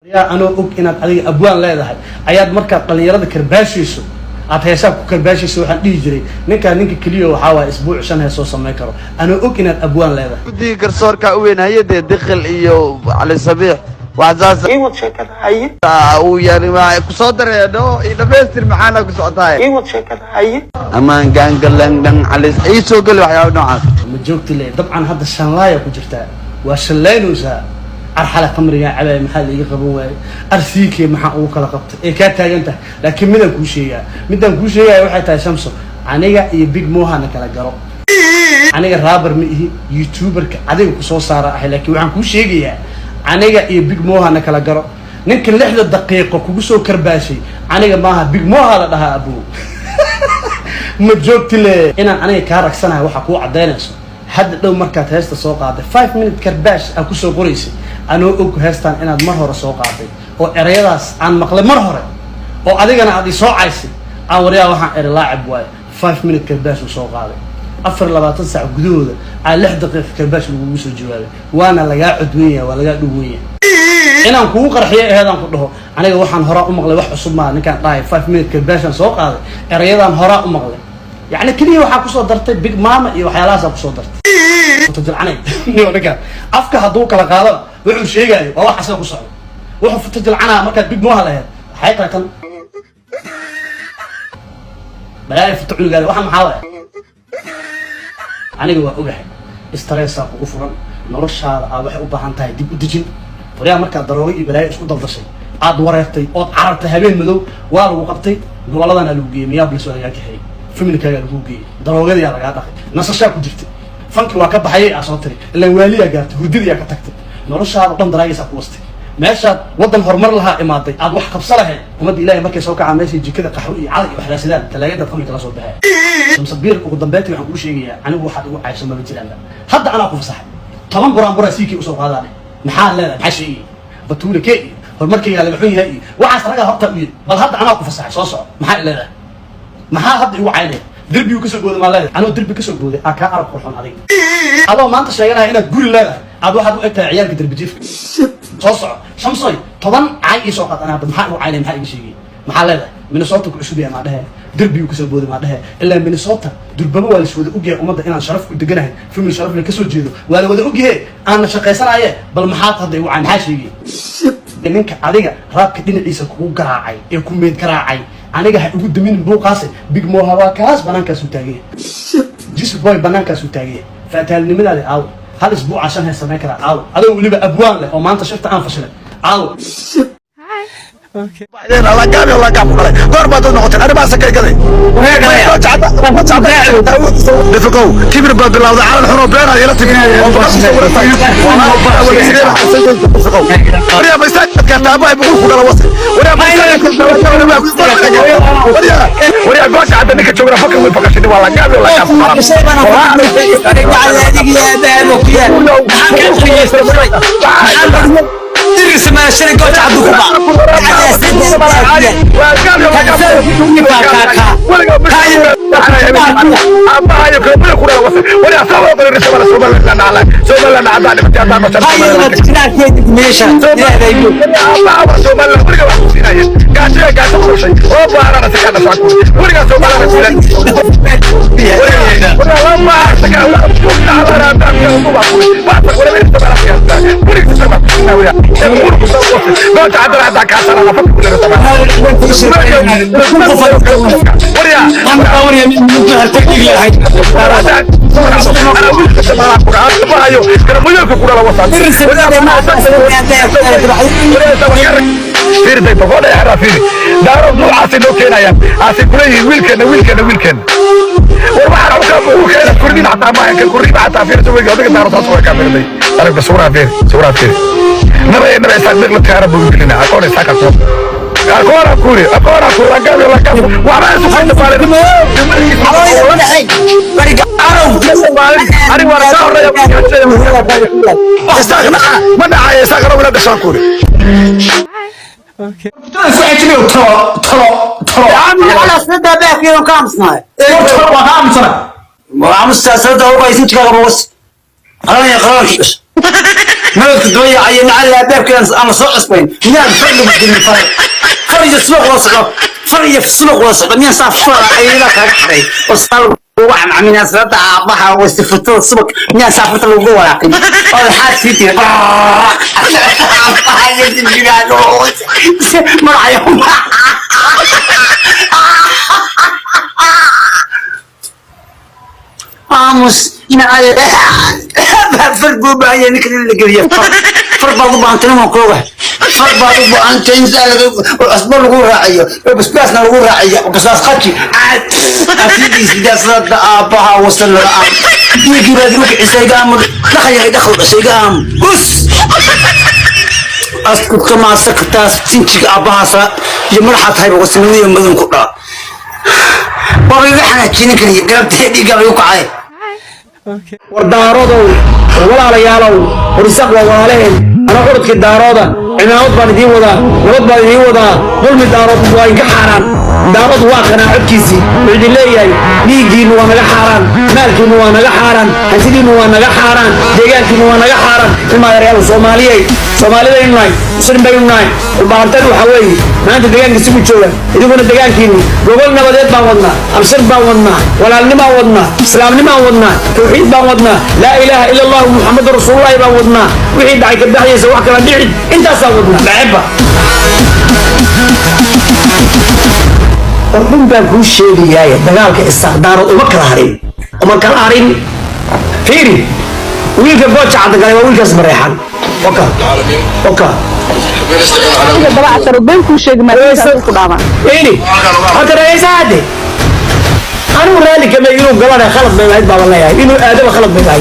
Yaa anoo og inaad adiga abwaan leedahay ayaad markaad dhalinyarada karbaashayso, aad heesaa ku karbaashayso. Waxaan dhihi jiray ninkaan ninka keliya waxaa waaya isbuuc shan heesoo samayn karo, anoo og inaad abwaan leedahay. Guddiga garsoorka u weyn hayadee Dikhil iyo Cali Sabiix wax saas Ii wad sheekada, haye. Uu yani waa kusoo dareedho iyo dhamaystir maxaana ku socotaay. Ii wad sheekada, haye. Amaan gaangalandhan cali ii soo geli, waxyaaba noocaas. Ma joogti le. Dabcan hadda shanlaaya ku jirtaa, waa shallaynaysaa. Arxala khamrigaa cabaaya, maxaa la iga qaban waayey? Arsiikee maxaa ugu kala qabtay ee kaa taagan tahay? Laakiin midaan kuu sheegaa, midaan kuu sheegaya waxay tahay, Shamso, aniga iyo Big Mohana kala garo. Aniga rapper ma ihi, youtuberka adiga kusoo saara ahay. Laakiin waxaan kuu sheegayaa, aniga iyo Big Mohana kala garo. Ninka 6da daqiiqo kugu soo karbaashay aniga maaha, Big Moha la dhahaa. Abow, ma joogti le. Inaan aniga kaa ragsanahay waxaa kuu caddaynayso, hadda dhow markaad heesta soo qaaday, 5 minute karbaash aa kusoo qoraysay, anoo og heestaan inaad mar hore soo qaaday oo erayadaas aan maqlay mar hore oo adigana aad isoo caysay, aan waryaa waxaan eri laacib waayo. 5 minute karbaash uu soo qaaday, 24 saac gudahooda aa 6 daqiiqa karbaash lagugu soo jawaabay, waana lagaa codwen yahay, waa lagaa dhuwan yahay. Inaan kugu qarxiyo aheedaan ku dhaho, aniga waxaan horaa u maqlay, wax cusub maa. Ninkaan dhahay 5 minute karbaashaan soo qaaday, erayadaan horaa u maqlay. Yacni keliya waxaa kusoo dartay Big Mama iyo waxyaalahaasaa kusoo dartay. Futajilcanay ninkaan afka hadduu kala qaadaba, wuxuu sheegaayo waa wax asaga ku socdo. Wuxuu futajilcanaa markaad Big Moha lahayd. Waxay tahay tan balaayo futa cunugaada. Waxa maxaa waaya? Aniga waa ogahay stressaa kugu furan, noloshaada aad waxay u baahan tahay dib u dejin. Waryaa, markaad daroogo iyo balaayo isku daldashay, aad wareertay ood carartay habeen madow, waa lagu qabtay, gobolladana lagu geeyey, Minneapolis waa lagaa kaxeeyey, familykaagaa lagu geeyey, daroogadiyaa lagaa dhaqay, nasashaa ku jirtay, fanki waa ka baxayay aa soo tiri, ilaan waaliyaa gaartay, hurdadiyaa ka tagtay, noloshaada dhan daraagaysaa ku wastay. Meeshaad waddan horumar lahaa imaaday, aad wax qabsa lahayd. Ummadda Ilahay markay soo kacaan, meeshay jikada qaxwo iyo caday iyo waxraasadaan, talaagadaad khamri kala soo baxee. Shamsabiir, ugu dambeyntii waxaan kuu sheegayaa, anigu waxaad igu cayso maba jiraanba. Hadda anaa ku fasaxay, 10 buraan buraa siikii usoo qaadaane. Maxaa leedahay? Maxaa sheegaya? Batuule kee iyo horumarkaygaa laga xun yahay iyo waxaas ragaa horta u yidhi. Bal hadda anaa ku fasaxay, soo soco. Maxaa leedahay? Maxaa hadda igu caynaya? Derbigu kasoo gooday maa leedahay? Anoo derbi kasoo gooday aa kaa arag qurxoon. Adiga adoo maanta sheeganaya inaad guri leedahay, aad waxaad u eg tahay ciyaalka derbi jiifka. Soo soco, Shamsoy, 10 cay ii soo qaad. Anaa hadda maxaa igu caynaya? Maxaa iga sheegaya? Maxaa leedahay? Minnesota ku cusub yahay maa dhehe, derbigu kasoo booday maa dhehe. Ilaa Minnesota durbaba waa lais wada ogyahay ummadda inaan sharaf ku deganahay, family sharaf le kasoo jeedo waa la wada ogyahay, aanna shaqaysanaye. Bal maxaad hadda igu cayn? Maxaa sheegaya? Ninka adiga rapka dhinaciisa kugu garaacay ee ku meed garaacay, aniga ha igu daminin buuqaase. Big Moha waa kaas, banaankaasuu taaganya. Jis Boy banaankaasuu taaganya. Faataalnimadaadi aawo? Hal isbuuca shan hees samayn karaa aawo? Adoo weliba abwaan leh oo maanta shirta aan fashilay aawo? Lagaab lagaab ku dhalay, goor baad noqoteen arrimahaas kay gaday. Dhifiqow, kibir baa bilowday, calan xun oo been aad ila timi oo waryaa ma istaagka taabahay buqul ku dhala wase waryaa ma waryaa waryaa goosha cadda ninka joogna fakar way fakashini waa lagaab lagaab. Daarood noocaasay noo keenayaan, aasay kuleeyihiin wiilkeena, wiilkeena, wiilkeena. War waxaan uka ugu keena kordhin xataa maahan kan kordhin xataa. Fiirso weyga adiga daaro saas waa kaa fiirday. Aragba suuraa fiir, suuraa fiir. Naba naba isaaq deeq la taara buu gelina aqoon isaaq aqoon aqoon kuri aqoon kuri lagaab lagaab waxba isu qayda baalin. Ani waa ka horeeya isaaq naca ma dhacay isaaq rabna dhashaan kuri. Talo. Madadka dooya ayay nacalla beebkan aan soo cusbayn. Miyaan far lagu dilin far? Far iyo suuq wada socdo. Far iyo suuq wada socdo. Miyaan saa far ayada kaga xiray? Oo saa lagu camcaminaa salaada aabbaha oo sifatada subag. Miyaan saa farta lagu walaaqin? Oo waxaad sii tiri. Aabbaha iyo sinjigaano. Magacayo. Aamus far buu u baahan yahay ninka in la geliyo far. Far baad u baahantay niman kooga. Far baad u baahantay in saa cusbo lagu raaciyo oo basbaasna lagu raaciyo oo basbaas qaji asidiisidaasada aabbaha wasan laga aam dhiiggii baad igu kicisay iga aamu dhaqayahay dhaqal dhashay iga aamu us asku kamaa saktaas sinjiga aabbahaasa iyo madaxaa tahayba wasanimadiyo madon ku dhaa waaba iga xanaajinin kaliya galabtee dhiiggaa igu kacay. War Daaroodow, war walaalayaalow, war Isaaq waa walaalaheen. Anaa curadkii Daarooda, cimaamad baan idiin wadaa, nabad baan idiin wadaa. Dulmi Daarood waa inka xaaraan. Daarood waa kanaa codkiisii wuxuu idin leeyahay: dhiiggiinnu waa naga xaaraan, maalkiinnu waa naga xaaraan, hantidiinnu waa naga xaaraan, deegaankiinnu waa naga xaaraan. Ilmaadeeryaal, Soomaaliyey, Soomaalidaynu nahay, Muslim baynu nahay. Dhulbahantan waxaa weeye maanta deegaankiisi ku jooga, idinkuna deegaankiinni. Gogol nabadeed baan wadnaa, abshir baan wadnaa, walaalnimaan wadnaa, islaamnimaan wadnaa, tawxiid baan wadnaa, laa ilaaha ila Allahu Muxamadu rasuulullahi baan wadnaa. Wixii dhacay ka baxyaysa wax kala dhicin, intaasaan wadnaa dhaceba. War run baan kuu sheegayaaye, dagaalka Isaaq Daarood uma kala harin, uma kala harin. Fiiri, wiilka Gooja Cadda galay waa wiilkaas Mareexan. Oka oka. Dabacasar been kuu sheegi maayo ku dhaamaa. Fiiri horta, dhagaysa hadde. Anigu raalli kama inuu galana, khalad bay ahayd baaban leeyahay. Inuu aadaba khalad bay ahayd.